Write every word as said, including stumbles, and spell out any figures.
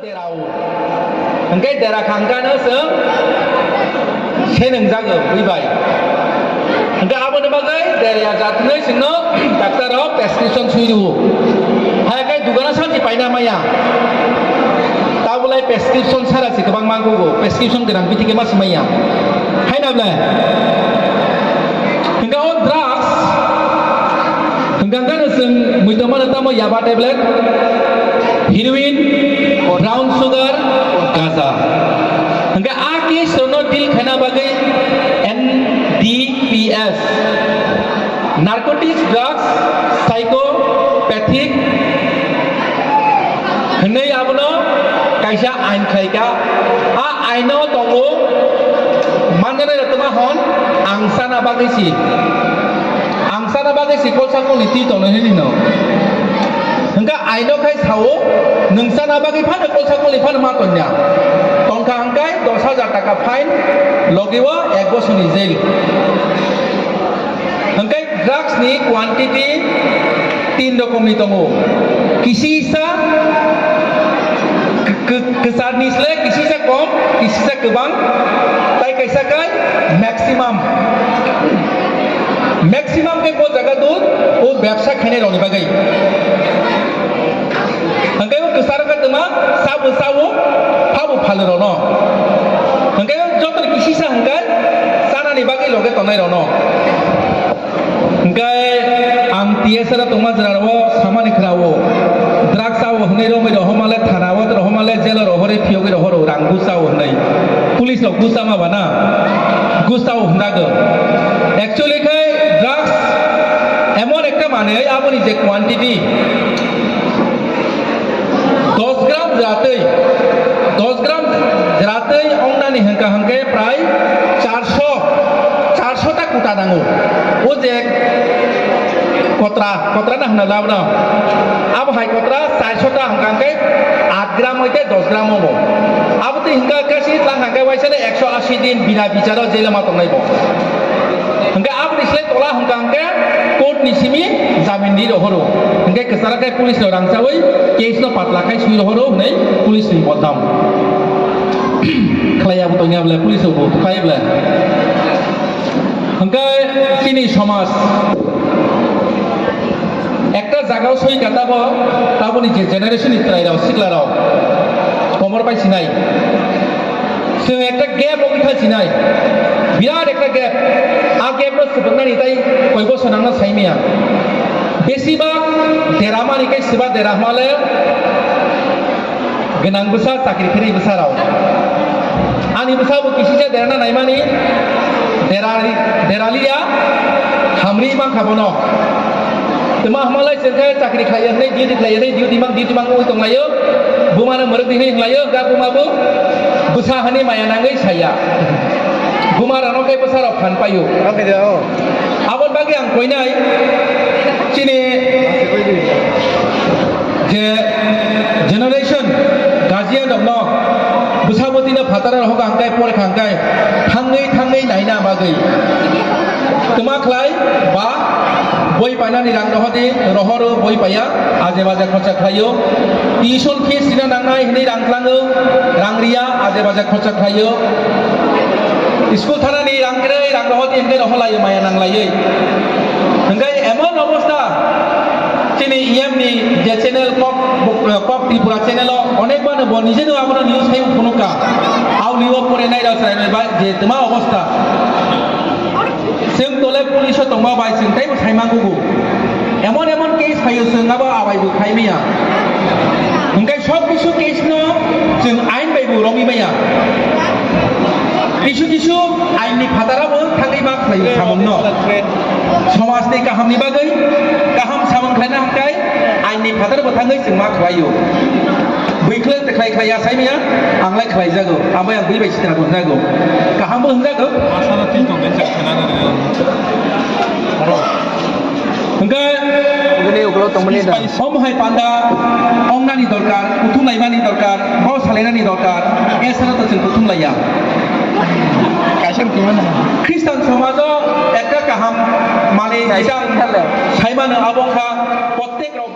Derao. Hingke dera khangkano chwng se nungjago, ui bai. Hingke aboni bagwi deraya jatnwi chwngno doctor rok prescription swi rwo. Hai khe dugano sanchi paina maya. Tabulai prescription sara se kwbang mangkugo, prescription gwnang bithi khe ma swmaiya. Hai na ble? Hingke o drugs, hingke hingke no chwng mui tongmano tamo yaba tablet, heroin, brown sugar, gaja. Hingke a case rono deal khaina bagwi N D P S, narcotics, drugs, psychopathic, hwnwi abono kaisa ain khlaikha. A aino tongo manjanai rok tongma hwn ang chana bagwi si. Ang chana bagwi si kolsa kolni twi tongnai hwnwi no. Hwnkha aino khai sao, nwng chana bagwi phano kolsa kolni phano ma tongya. Tongkha hwnkhe dos hajar taka fine, logi o ek bosorni jail. Hwnkhe drugs ni quantity tin rokomni tongo. Kisisa k-, k-, kwcharni sle kisisa kom, kisisa kwbang, tai kaisa kai maximum. Maximum khe bo jaga dud o bebsa khainai rokni bagwi. Hwnkhe bo kwcharo khe twma sabo sao, phabo phalwi rokno. Hwnkhe joto kisisa hwnkhe chanani bagwi loge tongnai rokno. Hwnkhe ang T S R o tongma jwra rok samani khwna o, drugs sao hwnwi romwi rohorma le thana o rohorma le jail o rohorwi phiyogwi rohoro rang gusao hwnwi. Police rok gusa ma bana? Gusao hwnjago. Actually khai drugs emon ekta manwi aboni je quantity, dos gram jwratwi, dos gram jwratwi ongnani hwnkha hwnkhe prai charso, charso ta kuta nango. O je kotra, kotra na hwna lab no. Abo hai kotra charso ta hwnkha hwnkhe aat gram hoite dos gram obo. Abo twi hwnkha hwnkhe si tlang hwnkhe waisa le ekso asi din bina bicharo jela ma tongnai bo. Hwnkhe aboni sle tola hwnkha hwnkhe court ni simi jamin di rohoro. Hwnkhe kwchara khe police rok rangchawi case no patla khai sui rohoro hwnwi police ni bodnam. Khlai ya bo tongya bole police rok bo khlai bole. Hwnkhe chini somaj ekta jagao soi kha tabo, taboni je generation ni twrai rok sikla rok komor pai sinai. Chwng ekta gap o wngkha sinai, birat ekta gap. A gap no swbwngnani tai koi bosor nangno saimaya. Besibak deramani khe swba dera hwnle gwnang bwsa, chakri khwnai bwsa rok. Ani bwsa bo kisisa derana naimani, derali-, deraliya, hamri mankha bono. Tma hwnmalai chwng khe chakri khlaiya hwnwi, duty khlaiya hwnwi, duty mang, duty mang wngwi tonglaio. Buma no mwrwk di hwnwi hwnlaio, ga buma bo bwsa hani maya nangwi saya. Buma rano khe bwsa rok phan paio. Aboni bagwi ang koinai chini je generation guardian rokno bwsa bwtwi no phataro rohok ang kai pore khang kai thangwi thangwi naina bagwi. Tma khlai ba boi painani rang rohodi, rohoro boi paiya, aje baje khorcha khlaio. Tuition fees rina nangnai hwnwi rang tlango, rang riya, aje baje khorcha khlaio. School thanani rang kwrwi rang rohodi hwnwi roholaio maya nanglaiwi. Hwnkhe emon obostha chini E M ni je channel Kok, Kok Tripura channel o onek mano bo nijeno abono news khai phunukha. Auli o pore nai rok chwrai bai je tma obostha. Chwng tole police o tongma bai chwng teibo sai mankugo. Emon emon case phaio chwng abo abai bo khai maya. Hwnkhe sob kisu case no chwng ain bai bo romwi maya. Kisu kisu ain ni phataro bo thangwi ma khlaio samung no. Somaj ni kaham ni bagwi kaham samung khlaina hwnkhe ain ni phataro bo thangwi chwng ma khlaio. Bwikhle te khlai khlai ya sai maya, ang lai khlai jago. Abo yang bwi bai sitra bo hwnjago. Kaham bo hwnjago. Asala twi tong den jak khana na. Hwnkhe bini ulo tongmani da. Som hai panda ongnani dorkar, kuthum laimani dorkar, bo salainani dorkar, esana to chwng kuthum laiya. Kaisa kuthum laiya. Khristan somajo ekta kaham mani kaisa jita saimano abo kha, prottek rok